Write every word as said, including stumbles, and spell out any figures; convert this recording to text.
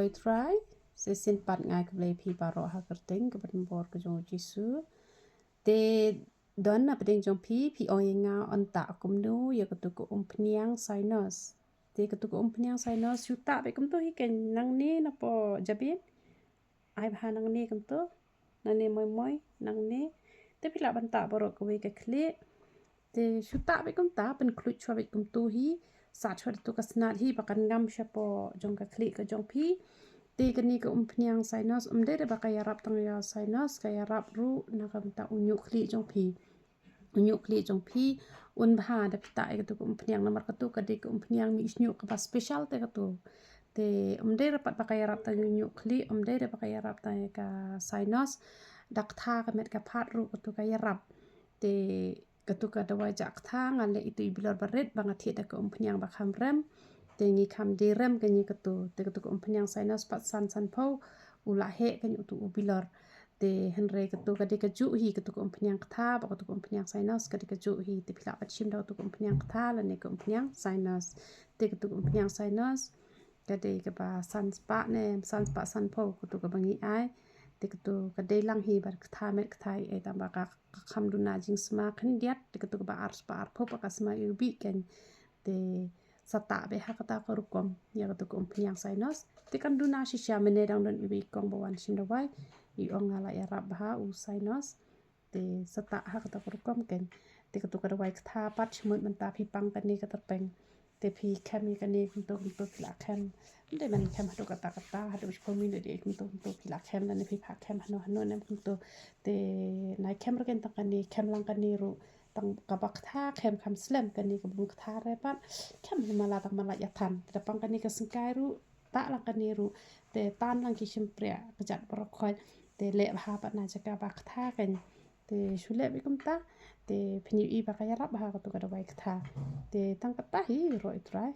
Oi Trai, shisien pat nga ai khublei phi baroh ha ka kyrteng kaba donbor ka jong u Jisu. Te don na pdeng jong phi, phi ong ïa nga un tah kumno ïa katu ka umphniang sinus. Te katu ka umphniang sinus shu tah beit kumto hi kein, nangne napoh jabieng. Ai bha nangne kumto, nangne moi moi, nangne. Te phi lah ban tah baroh kawei ka khlieh. Te shu tah beit kumta, pynkhluit shuwa beit kumto hi, sat shuwa da tu ka snat hi ba kan ngam shapoh jong ka khlieh ka jong phi. Te kane ka umphniang sinus, ym dei re ba ka ïarap tang ïa sinus, ka ïarap ruh na ka bynta u ñiuh khlieh jong phi. U ñiuh khlieh jong phi un bha da phi tah ïa katu ka umphniang, namar katu ka dei ka umphniang mih shñiuh kaba special te katu. Te ym dei re pat ba ka ïarap tang ïa u ñiuh khlieh, ym dei re ba ka ïarap tang ïa ka sinus. Da ka ktha ka met ka phad ruh katu ka ïarap. Te katu ka dawai jah ktha nga leh ïa utu i bilor barit ba nga thied da ka umphniang ba kham rem. Te ngi kham die rem kane katu. Te katu ka umphniang sinus pat san sanphew u la heh kane utu u bilor. Te hynrei katu ka dei kajuh hi, katu ka umphniang ktha bad katu ka umphniang sinus ka dei kajuh hi. Te phi lah ban shim da katu ka umphniang ktha lane ka umphniang sinus. Te katu ka umphniang sinus ka dei kaba san spah ne san spah sanphew katu kaba ngi ai. Te katu ka dei lang hi bad ktha met ktha ei, tang ba ka, ka kham duna jingsma khyndiat. Te katu kaba ar spah arphew pat ka sma iwbih kein. Te sa tah beit ha kata ka rukom ïa katu ka umphniang sinus. Te kan duna shisha, mynne dang don iwei i kong ba wan shim dawai, i ong nga la ïarap bha u sinus. Te sa tah ha kata ka rukom kein. Te katu ka dawai ktha pat, shimut mynta phi pang kane ka tyrpeng. Te phi khem ïa kane kumto kumto, phi lah khem. Ym dei ban khem haduh katta katta, haduh shiphew minit ïa kumto kumto, phi lah khem lane phi phah khem hano hano ne em kumto. Te nai khem re kein tang kane, khem lang kane ruh tang kaba ktha, khem kham slem, kane ka bym ktha re pat khem hi mala tang mala ïa than. Te da pang kane ka syngkai ruh, tah lang kane ruh. Te tan lang ki shympriah kjat baroh khoit. Te leh bha pat na jaka ba ktha kein. Te shu leh beit kumta. Te phin ïohi ba ka ïarap bha katu ka dawai ktha. Te tang kata hi, roh i Trai.